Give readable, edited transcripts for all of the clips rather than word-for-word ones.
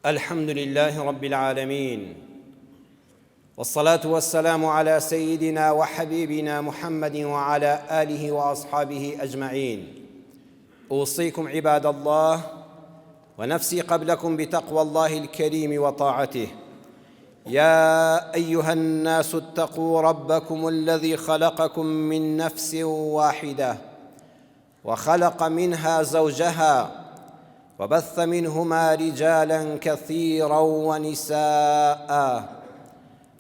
الحمد لله رب العالمين والصلاة والسلام على سيدنا وحبيبنا محمد وعلى آله وأصحابه أجمعين أوصيكم عباد الله ونفسي قبلكم بتقوى الله الكريم وطاعته يا أيها الناس اتقوا ربكم الذي خلقكم من نفس واحدة وخلق منها زوجها وبث منهما رجالا كثيرا ونساء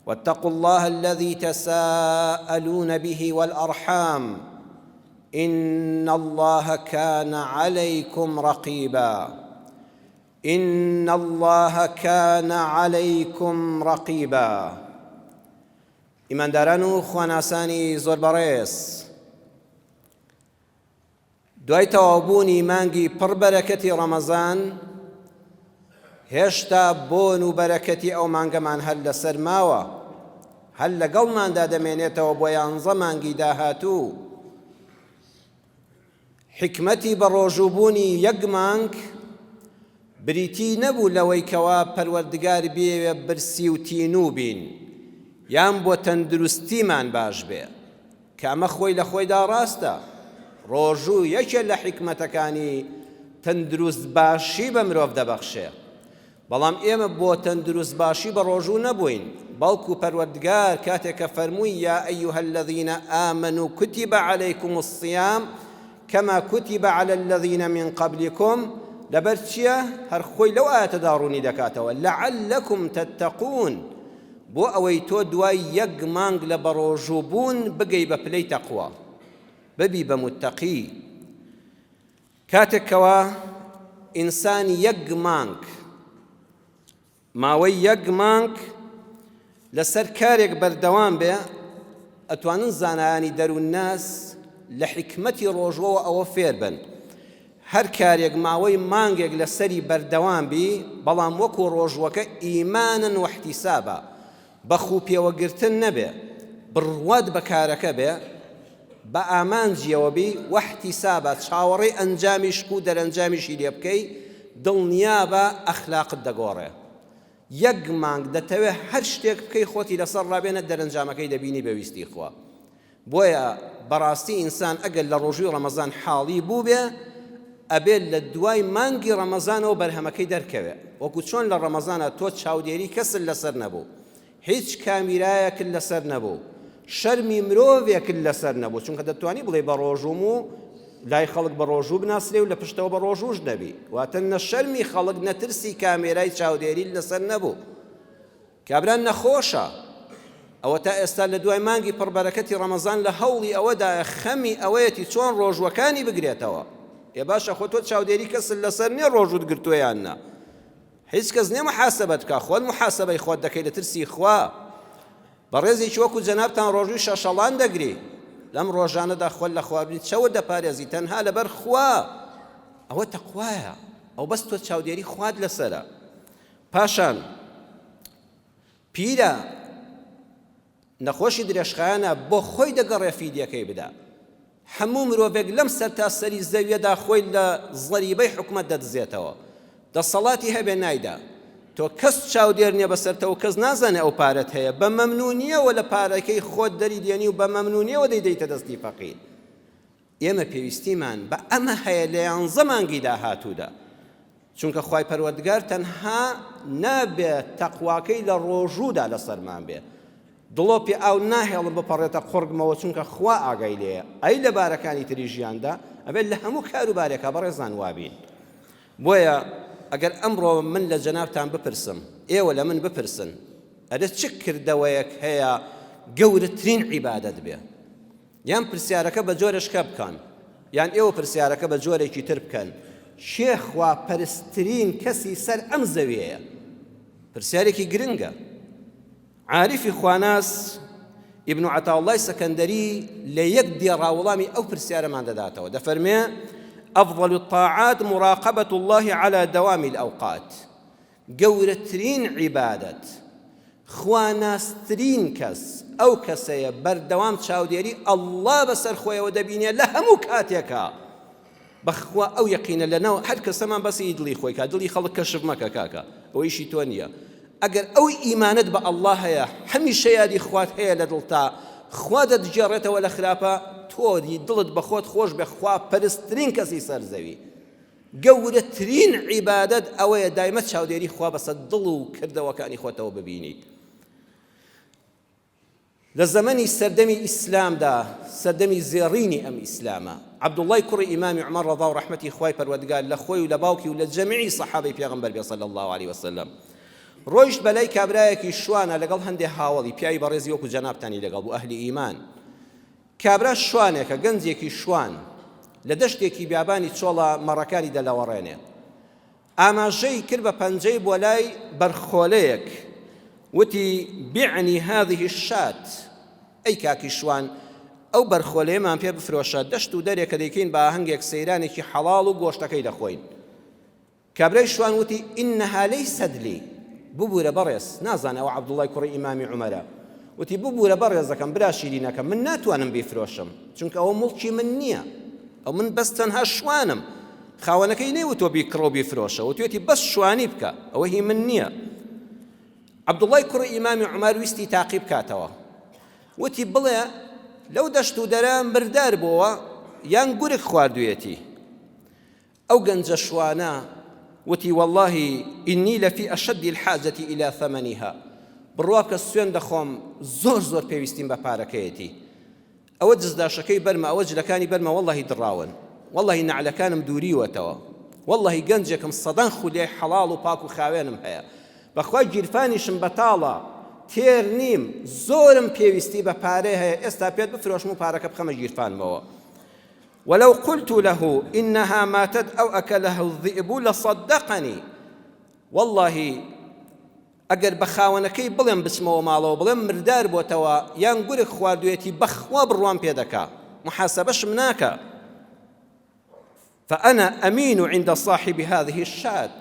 واتقوا الله الذي تساءلون به والارحام ان الله كان عليكم رقيبا ان الله كان عليكم رقيبا ئیمانداران و خواناسانی زۆر بەڕێز دوای تەواوبوونی مانگی پڕ بەرەکەتی ڕەمەزان هێشتا بۆن و بەرەکەتی ئەو مانگەمان هەر لەسەر ماوە هەر لەگەڵماندا دەمێنێتەوە بۆ یانزە مانگی داهاتوو حیکمەتی بەڕۆژووبوونی یەک مانگ بریتی نەبوو لەوەی کەوا پەروەردگار بیەوێ برسی و تینوو بین یان بۆ تەندروستیمان باش بێ کە ئەمە خۆی لە خۆیدا ڕاستە ڕۆژوو یەکێ لە حیکمەتەکانی تەندروست باشی بە مرۆڤ دەبەخشێ بەڵام ئێمە بۆ تەندروست باشی بە ڕۆژوو نەبووین، بەڵکو پەروەردگار کاتێک کە فەرمووی یا ایها الذین آمنوا کتب علیکم الصیام کما کتب علی الذین من قبلکم لەبەر چییە؟ هەر خۆی لەو ئایەتەدا ڕوونی دەکاتەوە لعلکم تتقون بۆ ئەوەی تۆ دوای یەک مانگ لە بەڕۆژوو بوون بگەی بە پلەی تەقوا ببی بە متەقی کاتێک کەوا ئینسان یەک مانگ ماوەی یەک مانگ لەسەر کارێک بەردەوام بێ ئەتوانن زانایانی دەروونناس لە حیکمەتی ڕۆژوەوە ئەوە فێر بن هەر کارێک ماوەی مانگێک لەسەری بەردەوام بی بەڵام وەکو ڕۆژوەکە ئیمانن واحتیسابە بە خوو پێوەگرتن نەبێ، بڕوات بە کارەکە بێ، بە ئامانجیەوە بی، واحتیسابا چاوەڕێی ئەنجامی شک و دەرەنجامیشی لێ بکەی، دڵنیابە ئەخلاقت دەگۆڕێ. یەک مانگ دەتەوێ هەر شتێک بکەی خۆتی لەسەر ڕابێنە دەرەنجامەکەی دەبینی بە ویستی خوا. بۆیە بەڕاستی ئینسان ئەگەر لە ڕۆژووی ڕەمەزان حاڵی بووبێ ئەبێ لە دوای مانگی ڕەمەزانەوە بەرهەمەکەی دەرکەوێ وەکو چۆن لە ڕەمەزانا تۆ چاودێری کەست لەسەر نەبوو هیچ کامیرایەکت لەسەر نەبوو شەرمی مرۆڤێکت لەسەر نەبوو چونکە دەتوانی بڵێ بە ڕۆژووم و لای خەڵک بە ڕۆژوو بناسرێ و لە پشتەوە بە ڕۆژووش نەبی واتە نە شەرمی خەڵک نە ترسی کامێرای چاودێری لەسەر نەبوو کابرا نەخۆشە، ئەوە تا ئێستا لە دوای مانگی پڕ بەرەکەتی ڕەمەزان لە هەوڵی ئەوەدایە خەمی ئەوەیەتی چۆن ڕۆژووەکانی بگرێتەوە. ئێ باشە خۆ تۆ چاودێری کەست لەسەر نییە ڕۆژووت گرتووە یان نا. هیچ کەس نییە محاسبەت بکا، خۆت محاسبەی خۆت دەکەی لە ترسی خوا. بەڕێزێکی وەکو جەنابتان ڕۆژووی شەشەڵان دەگری. لەم ڕۆژانەدا خۆت لە خواردنی چەور دەپارێزی تەنها لەبەر خوا. ئەوە تەقوایە. ئەو بەس تۆ چاودێری خوات لەسەرە. پاشان پیرە نەخۆشی درێژخایەنە بۆ خۆی دەگەڕێ فیدیەکەی بدا. هەموو مرۆڤێک لەم سەرتاسەری زەویەدا خۆی لە زەریبەی حکومەت دەدزێتەوە. دەسەڵاتی هەبێ نایدا. تۆ کەس چاودێر نیە بەسەرتەوە کەس نازانێ ئەو پارەت هەیە بە مەمنونیەوە لە پارەکەی خۆت دەری دێنی و بە مەمنونیەوە دەیدەیتە دەستی فەقیر. ئێمە پێویستیمان بە ئەمە هەیە لە یانزە مانگی داهاتوودا چونکە خوای پەروەردگار تەنها نابێ تەقواکەی لە ڕۆژوودا لەسەرمان بێ دڵۆپی ئاو ناهێڵم بپەڕێتە قوڕگمەوە چونکە خوا ئاگای لێیە ئەی لە بارەکانی تری ژیاندا ئەبێت لە هەموو کاروبارێکا بەڕێزان وابین بۆیە ئەگەر ئەمڕۆ من لە جەنابتان بپرسم ئێوە لە من بپرسن ئەرێ چ کردەوەیەک هەیە گەورەترین عیبادەت بێ یان پرسیارەکە بە جۆرێشکە بکەن یان ئێوە پرسیارەکە بە جۆرێکی تر بکەن کێ خواپەرستترین کەسی سەر ئەم زەویەیە؟ پرسیارێکی گرنگە. عاریفی خواناس ئیبن عەتاوڵای سەکەندەری لە یەک دێڕا وەڵامی ئەو پرسیارەمان دەداتەوە دەفەرمێ أفضل الطاعات مراقبة الله على دوام الأوقات گەورەترین عیبادەت، خواناسترین کەس ئەو کەسەیە بەردەوام چاودێری اللە بەسەر خۆیەوە دەبینێ لە هەموو کاتێکا، بەخوا ئەو یەقینە لەناو هەر کەسەمان بەسی دڵی خۆی کا دڵی خەڵک کەشف مەکە کاکە. ئەوە ئیشی تۆ نییە. ئەگەر ئەو ئیمانەت بە اللە هەیە هەمیشە یادی خوات هەیە لە دڵتا خوا دەتگێڕێتەوە لە خراپە تۆ دڵت بە خۆت خۆش بێ خوا پەرسترین کەسی سەر زەوی گەورەترین عیبادەت ئەوەیە دایمە چاودێری خوا بەسەر دڵ و کردەوەکانی خۆتەوە ببینیت. لە زەمەنی سەردەمی ئیسلامدا، سەردەمی زێڕینی ئەم ئیسلامە، عەبدوڵڵای کوڕی ئیمامی عومەر ڕەزا و ڕەحمەتی خوای پەروەردگار لە خۆی و لە باوکی و لە جەمیعی سەحابەی پێغەمبەر بێ صلی اللە علیە وسلم، ڕۆیشت بەلای کابرایەکی شوانە لەگەڵ هەندێ هاوەڵی پیاوی بەڕێزی وەکو جەنابتانی لەگەڵ بوو ئەهلی ئیمان. کابرا شوانێکە، گەنجێکی شوان، لە دەشتێکی بیابانی چۆڵا مەڕەکانی دەلەوەڕێنێ. ئاماژەی کرد بە پەنجەی بۆ لای بەرخۆلەیەک وتی، بعنی هذه الشاة، ئەی کاکی شوان ئەو بەرخۆلەیەمان پێ بفرۆشە، دەشت و دەرێکە دەیکەین بە ئاهەنگێک سەیرانێکی حەڵاڵ و گۆشتەکەی دەخۆین. کابرای شوان وتی، انها لیست لی، ببورە بەڕێز، نازانێ ئەوە عەبدوڵڵای کوڕی ئیمامی عومەرە، وتی، ببورە بەڕێزەکەم، برا شیرینەکەم، من ناتوانم بیفرۆشم، چونکە ئەوە موڵکی من نییە، ئەو من بەس تەنها شوانم، خاوەنەکەی نەیوتووە بیکڕە و بیفرۆشە، وتویەتی بەس شوانی بکە، ئەوە هی من نییە. عەبدوڵڵای کوڕی ئیمامی عومەر ویستی تاقی بکاتەوە، وتی بڵێ لەو دەشت و دەرە مردار بۆوە یان گورگ خواردوویەتی. ئەو گەنجە شوانە وتی واللە انی لفی اشد الحاجە الی ثمنها، بڕوا بکە سوێند دەخۆم زۆر زۆر پێویستیم بە پارەکەیەتی. ئەوە جزداشەکەی بەرمە ئەوە جلەکانی بەرمە وەڵڵەهی دڕاون وەڵڵەهی نەعلەکانم دووریوەتەوە وەڵڵەهی گەنجێکم سەدان خولیای حەڵاڵ و پاک و خاوێنم هەیە بەخوا گیرفانیشم بەتاڵە تێر نیم زۆرم پێویستی بە پارەی هەیە ئێستا پێت بفرۆشم و پارەکە بخەمە گیرفانمەوە ولو قلت له إنها ماتت أو أكلها الذئب لصدقني والله ئەگەر بە خاوەنەکەی بڵێم بچمەوە ماڵەوە بڵێم مردار بۆتەوە یان گورگ خواردوێتی بەخوا بڕوام پێ دەکا محاسبەشم ناکا فأنا أمين عند صاحب هذه الشاة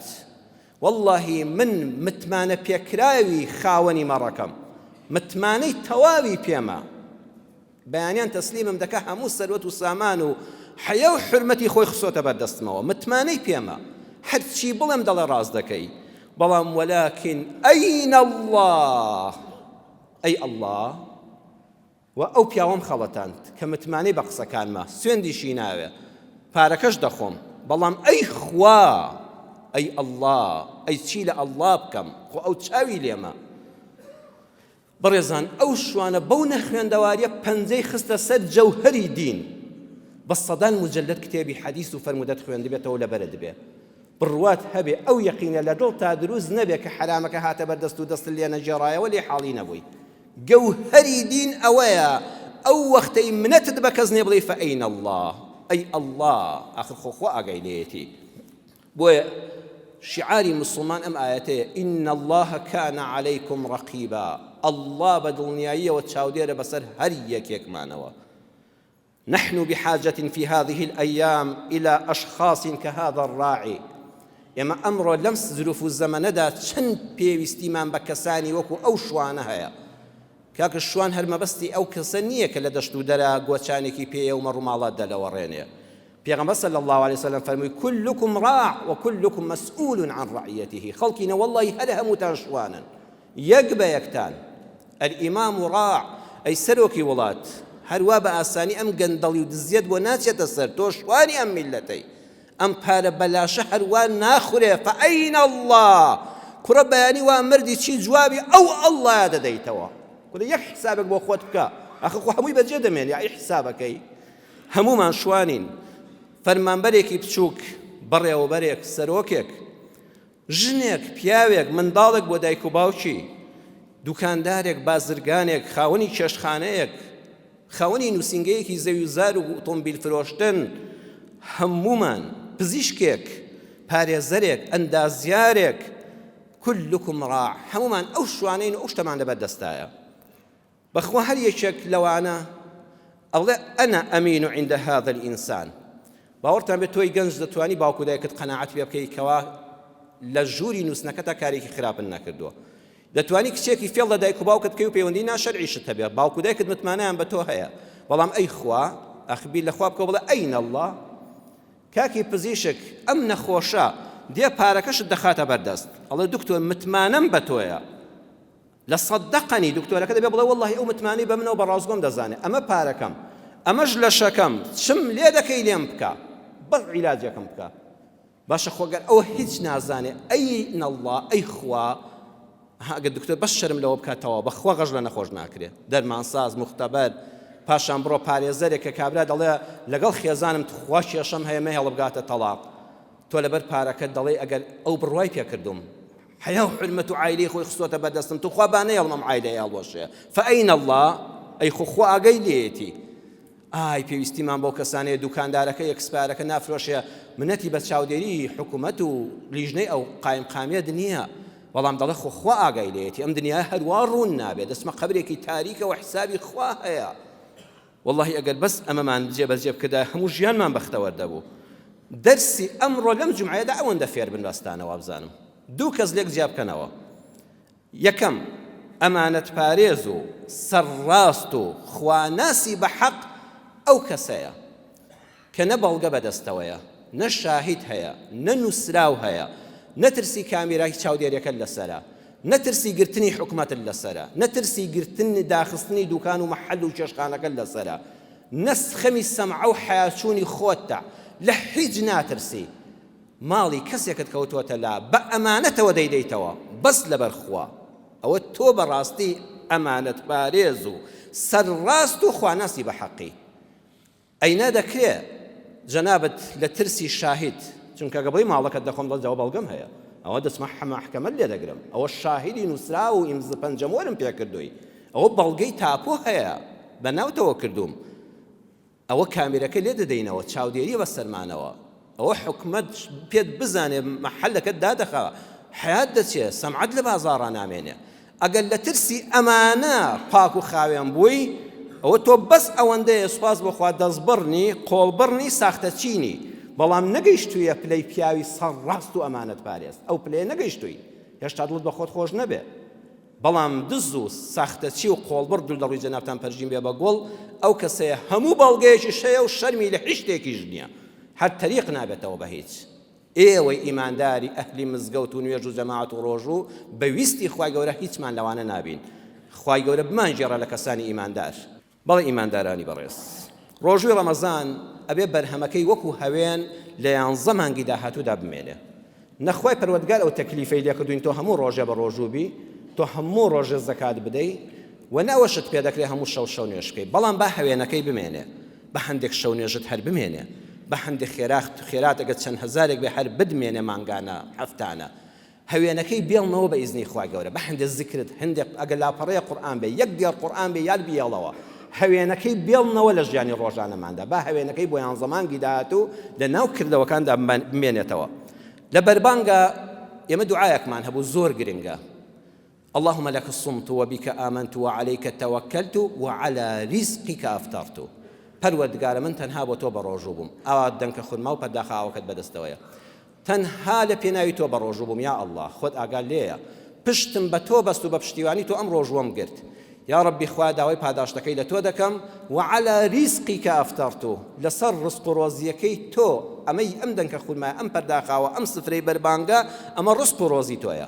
والله من متمانە پێکراوی خاوەنی مەڕەکەم متمانەی تەواوی پێمە بەیانیان تەسلیمم دەکا هەموو سەروەت و سامان و حەیا و حورمەتی خۆی خسۆتە بەر دەستمەوە متمانەی پێمە هەرچی بڵێم دەڵێ ڕاست دەکەی بەڵام وەلاکن ئەین اللە ئەی اللە و ئەو پیاوەم خەڵەتاند کە متمانەی بە قسەکانمە سوێندیشی ناوێ پارەکەش دەخۆم بەڵام ئەی خوا ئەی اللە ئەی چی لە اللە بکەم خۆ ئەو چاوی لێمە بەڕێزان ئەو شوانە بەو نەخوێندەواریە پەنجەی خستە سەر جەوهەری دین بە سەدان موجەلەد کتێبی حەدیس و فەرموودەت خوێندبێتەوە لەبەرت بێ بڕوات هەبێ ئەو یەقینە لە دڵتا دروست نەبێ کە حەرامەکە هاتە بەر دەست و دەستت لێ نەگێڕایەوە لێی حاڵی نەبووی گەوهەری دین ئەوەیە ئەو وەختەی منەتت بە کەس نیە بڵێی فەئەین اللە ئەی اللە ئاخر خۆ خوا ئاگای لێیەتی بۆیە شیعاری موسڵمان ئەم ئایەتەیە، ان اللە کان علیکم رقیبا، اللە بە دڵنیاییەوە چاودێرە بەسەر هەر یەکێکمانەوە. نحن بحاجە فی هذه الایام الی اشخاص کهذا الراعی، ئێمە ئەمڕۆ لەم زروف و زەمەنەدا چەند پێویستیمان بە کەسانی وەکو ئەو شوانە هەیە. کاکە شوان هەر مەبەستی ئەو کەسە نییە کە لە دەشت و دەرە گۆچانێکی پێیە و مەڕوماڵات دەلەوەڕێنێ. پێغەمبەر صلی اللە علیە وسلم فەرمووی کلکم راع و کلکم مسئول عن رعیته خەڵکینە وەڵڵاهی هەر هەمووتان شوانن یەک بە یەکتان الامام راع ئەی سەرۆکی وڵات هەروا بە ئاسانی ئەم گەندەڵی و دزیەت بۆ ناچێتە سەر تۆ شوانی ئەم میلەتەی ئەم پارە بەلاشە هەروا ناخورێ فأین الله کوڕە بەیانی وا مردی چی جوابی ئەو ئەڵڵایە دەدەیتەوە کوڕە یەک حسابێک بۆ خۆت بکە ئەخە خۆ هەمووی بەجێ دەمێنێ ئەی حسابەکەی هەموومان شوانین، فەرمانبەرێکی بچووک، بەڕێوەبەرێک، سەرۆکێک، ژنێک، پیاوێک، منداڵێک بۆ دایک و باوکی، دوکاندارێک، بازرگانێک، خاوەنی چێشتخانەیەک، خاوەنی نووسینگەیەکی زەوی و زار و ئۆتۆمبیل فرۆشتن، هەموومان، پزیشکێک، پارێزەرێک، ئەندازیارێک، کلکم راع، هەموومان ئەو شوانەین و ئەو شتەمان لەبەر دەستایە. بەخوا هەر یەکێک لەوانە ئەڵێ انا امین عند هذا الانسان باوەڕتان بێت تۆی گەنج دەتوانی باوک و دایکت قەناعەت پێ بکەی کەوا لە ژووری نووسنەکەتا کارێکی خراپن نەکردووە دەتوانی کچێکی فێڵ لە دایک و باوکت بکەی و پەیوەندی ناشەرعیشت هەبێ باوک و دایکت متمانەیان بە تۆ هەیە بەڵام ئەی خوا ئەخ بیر لە خوا بکە بڵێ ئەین اللە کاکی پزیشک ئەم نەخۆشە دێ پارەکەشت دەخاتە بەردەست ئەڵێ دکتۆر متمانەم بە تۆیە لە سەدەقەنی دکتۆرەکە دەبێ بڵێ وەڵڵاهی ئەو متمانەی بە منەوە بە ڕاستگۆم دەزانێ ئەمە پارەکەم ئەمەش لەشەکەم چم لێ دەکەی لێم بکە بەس عیلاجێکم بکە باشە خۆ گەر ئەوە هیچ نازانێ ئەی نەڵڵا ئەی خوا ئەگەر دکتۆر بەس شەرم لەوە بکات تەواو بەخوا غەش لە نەخۆش ناکرێ دەرمانساز مختبەر پاشان بڕۆ پارێزەرێک کە کابرا دەڵێ لەگەڵ خێزانم تخوا کێشەم هەیە مەهێڵە بگاتە تەڵاق تۆ لەبەر پارەکەت دەڵێی ئەگەر ئەو بڕوای پێکردوم حەیا و حورمەت و عایلەی خۆی خستۆتە بەردەستم توخوا با نەیەڵم ئەم عایلەیە هەڵوەشێ فەئەین اللە ئەی خۆ خوا ئاگای لێیەتی ئای پێویستیمان بەو کەسانەیە دوکاندارەکە ئێکسپایەرەکە نافرۆشێ منەتی بە چاودێری حکوومەت و لیژنەی ئەو قایمقامیەت نییە بەڵام دەڵێ خۆ خوا ئاگای لێیەتی ئەم دنیا هەروا ڕوون نابێ دەچمە قەبرێکی تاریکەوە حسابی خوا هەیە وەڵاهی ئەگەر بەس ئەمەمان جێبەجێ بکردایە هەموو ژیانمان بەختەوەر دەبوو. دەرسی ئەمڕۆ لەم جومعەیەدا ئەوەندە فێر بن بەستانە وابزانم دوو کەس لێک جیا بکەنەوە یەکەم ئەمانەت پارێز و سەرڕاست و خواناسی بە حەق ئەو کەسەیە کە نە بەڵگە بەدەستەوەیە نە شاهید هەیە نە نووسراو هەیە نە ترسی کامیرای چاودێریەکەت لەسەرە نە ترسی گرتنی حکومەتت لەسەرە، نە ترسی گرتن داخستنی دوکان و مەحەل و چێشتخانەکەت لەسەرە، نە خەمی سەمعە و حەیاچوونی خۆتتە، لە هیچ ناترسی، ماڵی کەسێکت کەوتۆتە لا بە ئەمانەتەوە دەیدەیتەوە بەس لەبەر خوا، ئەوە تۆ بەڕاستی ئەمانەتپارێز و سەرڕاست و خواناسی بە حەقی. ئەی نا دەکرێ جەنابت لە ترسی شاهید چونکە گە بڵێی ماڵەکەت دەخۆم دەڵێ جا بەڵگەم هەیە ئەوە دەچمە مەحکەمەت لێ دەگرم ئەوە شاهیدی نووسراو و ئیمز پەنجەمۆرم پێ کردووی ئەوە بەڵگەی تاپۆ هەیە بە ناوتەوە کردووم ئەوە کامیرەکە لێ دەدەینەوە چاودێری بەسەرمانەوە ئەوە حکومەت پێت بزانێ مەحەلەکەت دادەخا حەیات دەچێ سەمعەت لە بازاڕا نامێنێ ئەگەر لە ترسی ئەمانە پاک و خاوێن بووی ئەوە تۆ بەس ئەوەندەیە سوپاس بۆ خوا دەستبڕنی قۆڵبڕنی ساختەچینی بەڵام نەگەیشتوویە پلەی پیاوی سەر ڕاست و ئەمانەت پارێز ئەو پلەیە نەگەیشتووی هێشتا دڵت بە خۆت خۆش نەبێ بەڵام دز و ساختەچی و قۆڵبڕ دوور لە ڕووی جەنابتان پەرژین بێ بە گوڵ، ئەو کەسەیە هەموو بەڵگەیەکیش هەیە و شەرمی لە هیچ شتێکیش نییە، هەر تەریق نابێتەوە بە هیچ. ئێوەی ئیمانداری ئەهلی مزگەوت و نوێژ و جەماعەت و ڕۆژوو بە ویستی خوای گەورە هیچمان لەوانە نابین. خوای گەورە بمانگێڕێ لە کەسانی ئیماندار. بەڵێ ئیماندارانی بەڕێز ڕۆژووی ڕەمەزان ئەبێ بەرهەمەکەی وەکو هەوێن لە یانزە مانگی داهاتوودا بمێنێ نە خوای پەروەردگار ئەو تەکلیفەی لێکردوین تۆ هەموو ڕۆژێ بە ڕۆژوو بی تۆ هەموو ڕۆژێ زەکات بدەی و نە ئەوەشت پێ دەکرێ هەموو شەو شەو نوێژ بکەی بەڵام با هەوێنەکەی بمێنێ بە هەندێک شەو نوێژت هەر بمێنێ بە هەندێک خێراخت خێرات ئەگەر چەند هەزارێک بێ هەر بدمێنێ مانگانە هەفتانە هەوێنەکەی بێڵنەوە بە ئیزنی خوای گەورە بە هەندێ زیکرت هەندێ ئەگەر لاپەڕەیە قورئان بێ یەک دێڕ قورئان بێ یان بیێڵەوە هەوێنەکەی بێڵنەوە لە ژیانی ڕۆژانەماندا با هەوێنەکەی بۆ یانزە مانگی داهاتوو لە ناو کردەوەکاندا بمێنێتەوە لە بەربانگا ئێمە دوعایەکمان هەبوو زۆر گرنگە اللهم لك صمت وبك آمنت وعليك توكلت وعلى رزقك أفطرت پەروەردگارە من تەنها بۆ تۆ بەڕۆژوو بووم ئاوا دەنکە خورما و پەرداخە ئاوەکەت بەدەستەوەیە تەنها لە پێناوی تۆ بەڕۆژوو بووم یا اللە خۆت ئاگات لێیە پشتم بە تۆ بەست و بە پشتیوانی تۆ ئەم ڕۆژووەم گرت یا ربی خوایە داوای پاداشتەکەی لە تۆ دەکەم وعلی رزقک افطرت لەسەر ڕزق و ڕۆزیەکەی تۆ ئەمەی ئەم دەنکە خورمایە ئەم پەرداخاوە ئەم سفرەی بەربانگە ئەمە ڕزق و ڕۆزی تۆیە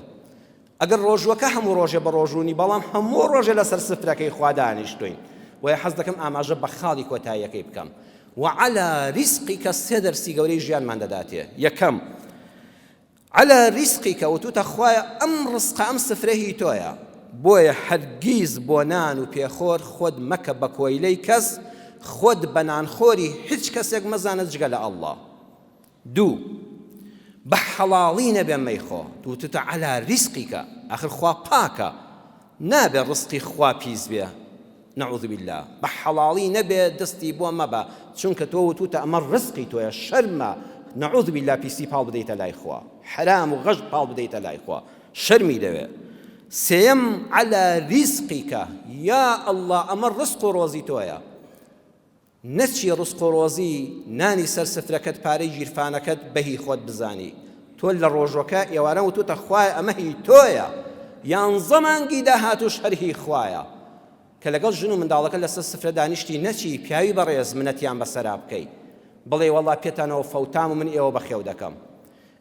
ئەگەر ڕۆژووەکە هەموو ڕۆژێ بە ڕۆژوو نی بەڵام هەموو ڕۆژێ لەسەر سفرەکەی خوا دانیشتووین بۆیە حەز دەکەم ئاماژە بە خاڵی کۆتاییەکەی بکەم وعلى رزقك سێ دەرسی گەورەی ژیانمان دەداتێ یەکەم على رزقك وتوتە خوایە ئەم ڕزقە ئەم سفرە هی تۆیە بۆیە هەرگیز بۆ نان و پێخۆر خۆت مەکە بە کۆیلەی کەس خۆت بە نانخۆری هیچ کەسێک مەزانە جگە لە ئەڵڵا دوو، بە حەڵاڵی نەبێ مەیخۆ، وتتە عەلا ریزقیکە، ئاخر خوا پاکە نابێ ڕزقی خوا پیس بێ، نعوذ باللە، بە حەڵاڵی نەبێ دەستی بۆ مەبە، چونکە تۆ وتوتە ئەمە ڕزقی تۆیە، شەرمە نعوذ باللە پیسی پاڵ بدەیتە لای خوا، حەرام و غەش پاڵ بدەیتە لای خوا، شەرمی دەوێ. سێیەم، عەلا ریزقیکە، یا اللە ئەمە ڕزق و ڕۆزی تۆیە، نەچی ڕزق و ڕۆزی نانی سەر سفرەکەت پارەی گیرفانەکەت بەهی خۆت بزانی تۆ لە ڕۆژۆکە ئێواران وتوتە خوایە ئەمە هی تۆیە یانزە مانگی داهاتوش هەر هی خوایە کە لەگەڵ ژن و منداڵەکە لەسەر سفرە دانیشتی نەچی پیاوی بەڕێز منەتیان بەسەرا بکەی بڵێ وەڵا پێتانەوە فەوتام و من ئێوە بەخێو دەکەم.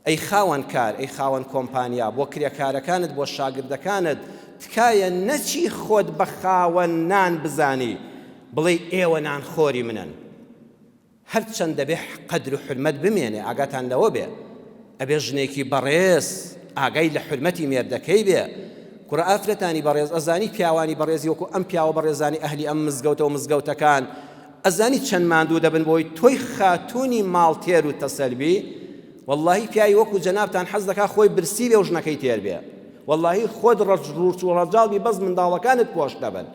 ئەی خاوەن کار، ئەی خاوەن کۆمپانیا، بۆ کرێکارەکانت، بۆ شاگردەکانت، تکایە نەچی خۆت بە خاوەن نان بزانی، بڵێی ئێوە نانخۆری منن. هەرچەند دەبێ قەدر و حورمەت بمێنێ، ئاگاتان لەوە بێ. ئەبێ ژنێکی بەڕێز ئاگای لە حورمەتی مێردەکەی بێ. کوڕە ئافرەتانی بەڕێز، ئەزانی پیاوانی بەڕێزی وەکو ئەم پیاوە بەڕێزانی ئەهلی ئەم مزگەوتە و مزگەوتەکان، ئەزانی چەند ماندوو دەبن بۆی تۆی خاتوونی ماڵ تێر و تەسەل بی؟ وەڵڵاهی پیاوی وەکو جەنابتان حەز دەکا خۆی برسی بێ و ژنەکەی تێر بێ. وەڵڵاهی خۆت ڕەش ڕووچ و ڕەجاڵ بی بەس منداڵەکانت پۆش دەبن.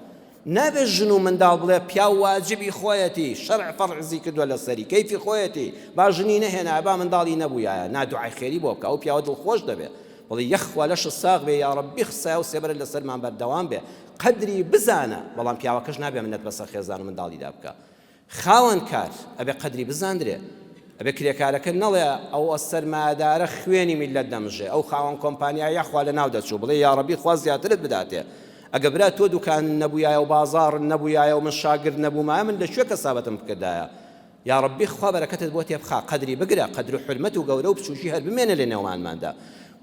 نابێ ژن و منداڵ بڵێ پیاو واجبی خۆیەتی شەرع فەرزی کردوە لەسەری کەیفی خۆیەتی با ژنی نەهێنایە با منداڵی نەبوویایە نا دوعای خێری بۆ بکە ئەو پیاوە دڵخۆش دەبێ بڵێ یەخوا لەشت ساغ بێ یاڕەبی سایە و سێبەرت لەسەرمان بەردەوام بێ قەدری بزانە بەڵام پیاوەکەش نابێ منەت بەسەر خێزان و منداڵیدا بکا خاوەن کار ئەبێ قەدری بزاندرێ ئەبێ کرێکارەکە نەڵێ ئەو سەرمایەدارە خوێنی میللەت دەمژێ ئەو خاوەن کۆمپانیا یاخوا لەناو دەچوو بڵێ یاڕەبی خوا زیاترت بداتێ ئەگە برا تۆ دوکان نەبوویایە و بازاڕ نەبوویایە و من شاگرد نەبوومایە من لە کوێ کەسابەتم بکردایە یاڕەبی خوا بەرەکەتت بۆ تێبخا قەدری بگرە قەدر و حورمەت و گەورە و بچوکی هەر بمێنێ لە نێوانماندا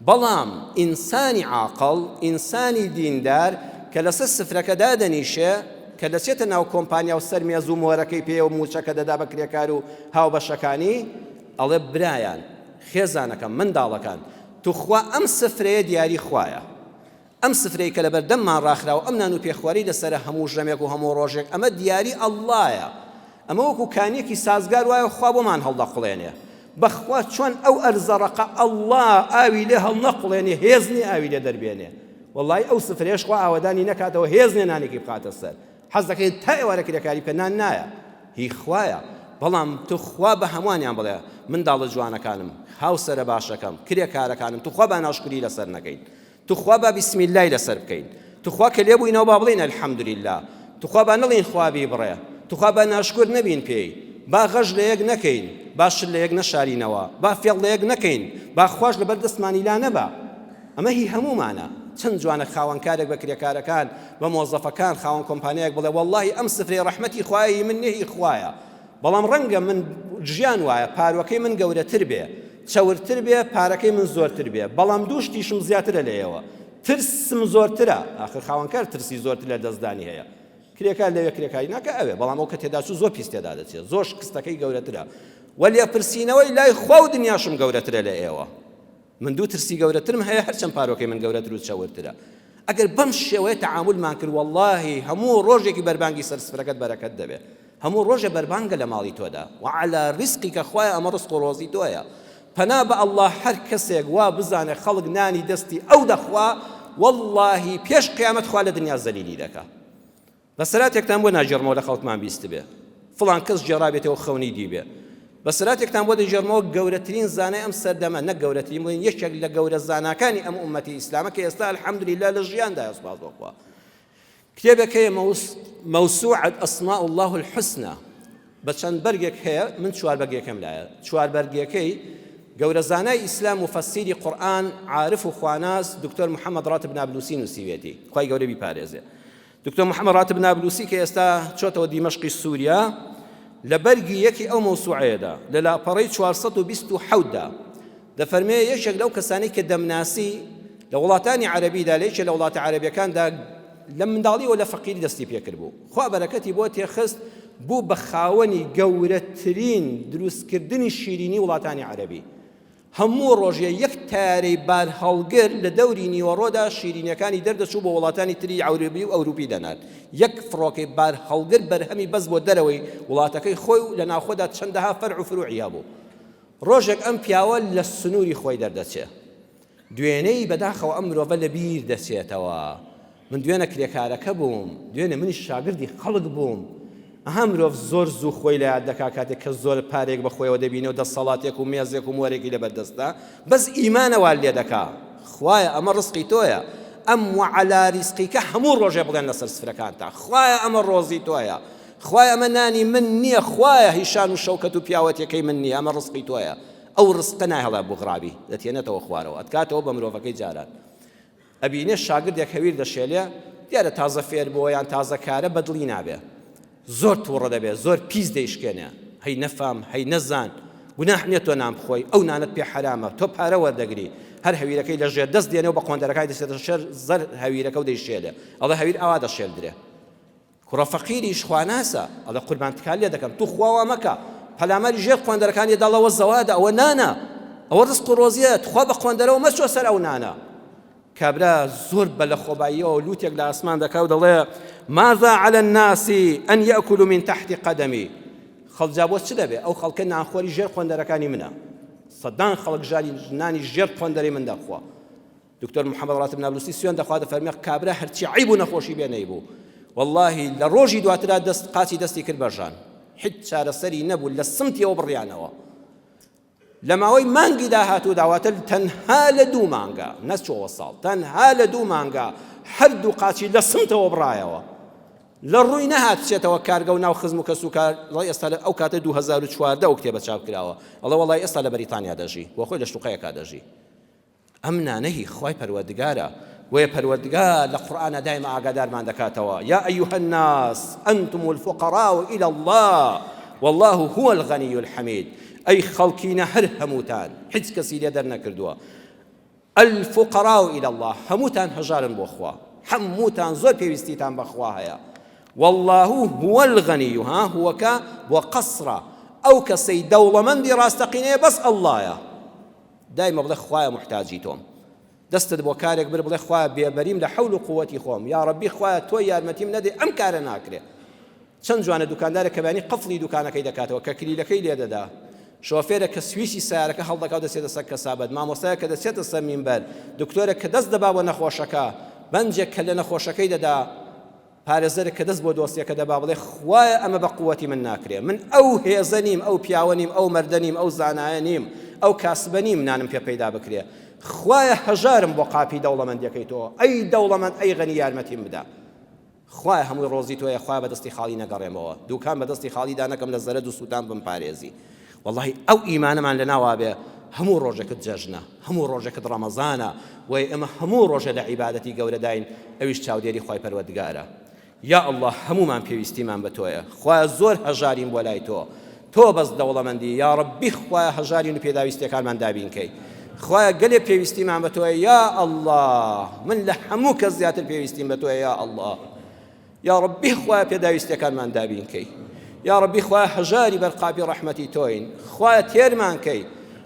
بەڵام ئینسانی عاقڵ ئینسانی دیندار کە لەسەر سفرەکە دادەنیشێ کە دەچێتە ناو کۆمپانیا و سەر مێز و مۆرەکەی پێیە و موچەکە دەدا بە کرێکار و هاوبەشەکانی ئەڵێ برایان خێزانەکەم منداڵەکان توخوا ئەم سفرەیە دیاری خوایە ئەم سفرەی کە لەبەردەممان ڕاخراوە ئەم نان و پێخواری لەسەرە هەموو ژەمێک و هەموو ڕۆژێک ئەمە دیاری اللە یە ئەمە وەکو کانیەکی سازگار وایە خوا بۆمان هەڵدەقوڵێنێ بەخوا چۆن ئەو ئەرزە ڕەقە اللە ئاوی لێ هەڵنەقوڵێنێ هێز نیە ئاوی لێ دەربێنێ وەڵی ئەو سفرەیەش خوا ئاوەدانی نەکاتەوە هێز نیە نانێکی بخاتە سەر حەز دەکەین تا ئێوارە کرێکاری بکە نان نایە هی خوایە بەڵام توخوا بە هەمووانیان بڵێ منداڵە جوانەکانم هاوسەرە باشەکەم کرێکارەکانم توخوا با ناشکری لەسەر نەکەین توخوا با بسم اللە ی لەسەر بکەین توخوا کە لێبووینەوە با بڵێین الحمدللە توخوا با نەڵێین خوا بیبڕێ توخوا با ناشکور نەبین پێی با غەش لە یەک نەکەین با شت لە یەک نەشارینەوە با فێڵ لە یەک نەکەین با خواش لەبەر دەستمانی لا نەبا ئەمە هی هەموومانە چەند جوانە خاوەنکارێک بە کرێکارەکان بە مۆزەفەکان خاوەن کۆمپانیایەک بڵێ وەڵڵاهی ئەم سفرەی ڕەحمەتی خوایە هی من نییە هی خوایە بەڵام ڕەنگە من ژیان وایە پاروەکەی من گەورەتر بێ چەورتر بێ پارەکەی من زۆرتر بێ بەڵام دوو شتیشم زیاترە لە ئێوە ترسم زۆرترە ئاخر خاوەنکار ترسی زۆرتر لە دەستدانی هەیە کرێکار لەوێ کرێکاری ناکە ئەوێ بەڵام ئەو کە تێداچوو زۆر پیس تێدا دەچێت زۆر شکستەکەی گەورەترە وە لێپرسینەوەی لای خوا و دنیاشم گەورەترە لە ئێوە من دوو ترسی گەورەترم هەیە هەرچەند پارۆکەی من گەورەتر و چەورترە ئەگەر بەم شێوەیە تەعامولمان کرد وەڵاهی هەموو ڕۆژێکی بەربانگی سەر سفرەکەت بەرەکەت دەبێ هەموو ڕۆژێ بەربانگە لە ماڵی تۆدا وعلى رزقك خوایە ئەمە ڕزق و ڕۆزی تۆیە پەنا بە اللە هەر کەسێک وا بزانێ خەڵک نانی دەستی ئەو دەخوا وەڵاهی پێش قیامەت خوا لە دنیا زەلیلی دەکا بەسەراتێکتان بۆ ناگێڕمەوە لە خەڵکمان بیستبێ فڵان کەس گێڕابێتەوە خەونی دیبێ بەسەراتێکتان بۆ دەگێڕمەوە گەورەترین زانای ئەم سەردەمە نەک گەورەترین بڵێن یەکێک لە گەورە زاناکانی ئەم ئومەتی ئیسلامە کە ئێستا الحمدلله لە ژیاندایە سوپاس بۆ خوا کتێبێک هەیە مەوسوعەت ئەسماء الله الحسنى بە چەند بەرگێک هەیە من چوار بەرگێکەم لایە چوار بەرگێکەی گەورە زانای ئیسلام و فەسیری قورئان عارف و خواناس دکتۆر محەممەد ڕاتب نابلوسی نووسیوێتی خوای گەورە بیپارێزێ دکتۆر محەممەد ڕاتب نابلوسی کە ئێستا چۆتەوە دیمەشقی سووریا لە بەرگی یەکی ئەو مەوسوعەیەدا لە لاپەڕەی 427 دا دەفەرمێ یەکێک لەو کەسانەی کە دەمناسی لە وڵاتانی عەرەبیدا لە یەکێ لە وڵاتە عەرەبیەکاندا لە منداڵیەوە لە فەقیری دەستی پێکردبوو خوا بەرەکەتی بۆ تێخست بوو بە خاوەنی گەورەترین دروستکردنی شیرینی وڵاتانی عەرەبی هەموو ڕۆژێ یەک تارەی بارهەڵگر لە دەوری نیوەڕۆدا شیرینیەکانی دەردەچوو بۆ وڵاتانی تری عەرەبی و ئەوروپی دەنارد یەک فڕۆکەی بارهەڵگر بەرهەمی بەس بۆ دەرەوەی وڵاتەکەی خۆی و لە ناوخۆدا چەندەها فەرع و فروعی هەبوو ڕۆژێک ئەم پیاوە لە سنووری خۆی دەردەچێ. دوێنێی بەداخەوە ئەم مرۆڤە لە بیر دەچێتەوە. من دوێنە کرێکارەکە بووم، دوێنێ منیش شاگردی خەڵک بووم. ئەها مرۆڤ زۆر زوو خۆی لە یاد دەکا کاتێک کە زۆر پارەیەک بە خۆیەوە دەبینێ و دەسەڵاتێک و مێزێک و مۆرێکی لەبەر دەستە، بەس ئیمانە وا لێ دەکا. خوایە ئەمە ڕزقی تۆیە. ئەم وعلی رزقیکە هەموو ڕۆژێ بڵێن لەسەر سفرەکانتا. خوایە ئەمە ڕۆزی تۆیە. خوایە ئەمە نانی من نییە خوایە هی شان و شەوکەت و پیاوەتیەکەی من نییە ئەمە ڕزقی تۆیە ئەو ڕزقە ناهێڵێ بوغرابی دەتێنێتەوە خوارەوە ئەتکاتەوە بە مرۆڤەکەی جاران ئەبینێ شاگردێک هەویر دەشێلێ دیارە تازە فێر بووە یان تازە کارە بەدڵی نابێ زۆر تووڕە دەبێ زۆر پیس دەیشکێنێ هەی نەفام هەی نەزان. گوناح نییە تۆ نان بخۆی، ئەو نانەت پێ حەرامە، تۆ پارە وەردەگری. هەر هەویرەکەی لە ژێر دەست دێنێ و بە قۆندەرەکانی دەچێتە شێر زەر هەویرەکە و دەیشێلێ. ئەڵێ هەویر ئاوا دەشێلدرێ. کوڕە فەقیریش خواناسە، ئەڵێ قوربان تکا لێ دەکەم، تو خوا وا مەکە. پەلاماری ژێر قۆندەرەکانی دەڵێ ئەوە زەوادە، ئەوە نانە، ئەوە ڕزق و ڕۆزییە، تخوا بە قۆندەرەوە مەچۆ سەر ئەو نانە. کابرا زۆر بە لەخۆباییەوە لوتێک لە ئاسمان دەکا و دەڵێ ماذا علی الناس ان یأکلوا من تحت قدمی خەڵک جا بۆ چ دەبێ ئەو خەڵکە نانخۆری ژێر قۆندەرەکانی منە سەدان خەڵک ژاری نانی ژێر قۆندەرەی من دەخوا دکتۆر محەممەد ڕاتب نابلوسی سوێن دەخوا دەفەرمێ کابرا هەرچی عیب و نەخۆشی بێ نەیبوو واللهی لە ڕۆژی دواترا دەست قاچی دەستی کرد بەژان هیچ چارەسەری نەبوو لە سمتیەوە بڕیانەوە لە ماوەی مانگی داهاتوودا واتە تەنها لە دوو مانگا نەچۆوە ساڵ تەنها لە دوو مانگا هەردوو قاچی لە سمتەوە بڕایەوە لە ڕووی نەهات بچێتەوە کارگە و ناو خزم و کەس و کار ڵی ئێستا لە ئەو کاتە 2014 ئەو کتێبە چاپ کراوە ئەڵێ وەڵای ئێستا لە بەریتانیا دەژی بۆ خۆی لە شوقەیەکا دەژی ئەم نانە هی خوای پەروەردگارە بۆیە پەروەردگار لە قورئانا دایمە ئاگادارمان دەکاتەوە یا ایها الناس انتم الفقراء الی الله والله هو الغنی الحمید ئەی خەڵکینە هەر هەمووتان هیچ کەسی لێ دەرنەکردووە الفقراء الی الله هەمووتان هەژارن بۆ خوا هەمووتان زۆر پێویستیتان بە خوا هەیە واللە هو الغنی ها هوەکە بۆ قەسرە ئەو کەسەی دەوڵەمەندی ڕاستەقینەیە بەس ئەڵڵایە دایمە بڵێ خوایە موحتاجی تۆم دەستت بۆ کارێک بر بڵێ خوایە بێبەریم لە حەول و قوەتی خۆم یاڕەبی خوایە تۆ یارمەتیم نەدەی ئەم کارە ناکرێ چەند جوانە دوکاندارێک کە بەیانی قفڵی دوکانەکەی دەکاتەوە کە کلیلەکەی لێدەدا شۆفێرە کە سویچی سیارەکە هەڵدەکا و دەچێتە سەر کەسابەت مامۆستایە کە دەچێتە سەر مینبەر دکتۆرە کە دەست دەبا بۆ نەخۆشەکە بەنجێک کە لە نەخۆشەکەی دەدا پارێزەرێک کە دەست بۆ دۆسیەکە دەبا بڵێ خوایە ئەمە بە قوەتی من ناکرێ من ئەو هێزە نیم ئەو پیاوە نیم ئەو مەردە نیم ئەو زانایە نیم ئەو کاسبە نیم نانم پێ پەیدا بکرێ خوایە هەژارم بۆ قاپی دەوڵەمەندیەکەی تۆ ئەی دەوڵەمەند ئەی غەنی یارمەتیم بدە خوایە هەمووی ڕۆزی تۆیە خوایە بەدەستی خاڵی نەگەڕێمەوە دوکان بەدەستی خاڵیدا نەکەم لە زەرەد و سووتان بمپارێزی وەڵاهی ئەو ئیمانەمان لەناوا بێ هەموو ڕۆژێکت جەژنە هەموو ڕۆژێکت ڕەمەزانە بۆیە ئێمە هەموو ڕۆژێ لە عیبادەتی گەورەداین ئەویش چاودێری خوای پەروەردگارە یا اللە هەموومان پێویستیمان بە تۆیە خوایە زۆر هەژارین بۆ لای تۆ تۆ بەس دەوڵەمەندی یا ڕەبی خوایە هەژارین و پێداویستیەکانمان دابین کەی خوایە گەلێ پێویستیمان بە تۆیە یا اللە من لە هەموو کەس زیاتر پێویستیم بە تۆیە یا اللە یاڕەبی خوایە پێداویستیەکانمان دابین کەی یاڕەبی خوایە هەژاری بەر قاپی ڕەحمەتی تۆین خوایە تێرمان کەی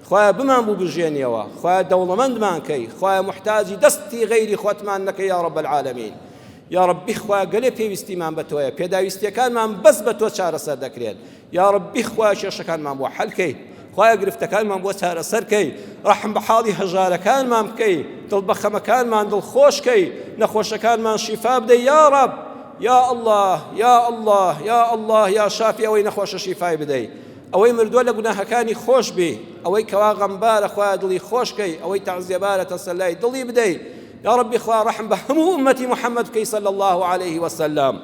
خوایە بمان بوو بژێنیەوە خوایە دەوڵەمەندمان کەی خوایە محتاجی دەستی غەیری خۆتمان نەکەی یا رب العالمین یاڕەبی خوایە گەلێ پێویستیمان بە تۆیە پێداویستیەکانمان بەس بە تۆ چارەسەر دەکرێن یاڕەبی خوایە کێشەکانمان بۆ حەل کەی خوایە گرفتەکانمان بۆ چارەسەر کەی ڕەحم بە حاڵی هەژارەکانمان بکەی دڵ بە خەمەکانمان دڵخۆش کەی نەخۆشەکانمان شیفا بدەی یاڕەب یا اللە یا اللە یا اللە یا شافی ئەوەی نەخۆشە شیفای بدەی ئەوەی مردووە لە گوناهەکانی خۆش بی ئەوەی کەوا غەمبارە خوایە دڵی خۆش کەی ئەوەی تەعزیەبارە تەسەلای دڵی بدەی یا ربی خوا ڕەحم بە هەموو ئومەتی محەممەد بکەی صلی الله عليه وسلم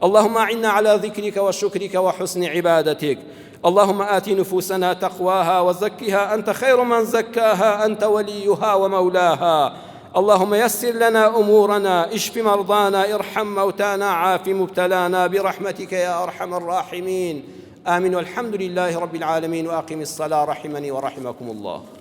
اللهم أعنا على ذكرك وشكرك وحسن عبادتك اللهم آت نفوسنا تقواها وزكها أنت خير من زكاها أنت وليها ومولاها اللهم يسر لنا أمورنا اشف مرضانا ارحم موتانا عاف مبتلانا برحمتك يا أرحم الراحمين آمين والحمد لله رب العالمين وأقم الصلاة رحمني ورحمكم الله.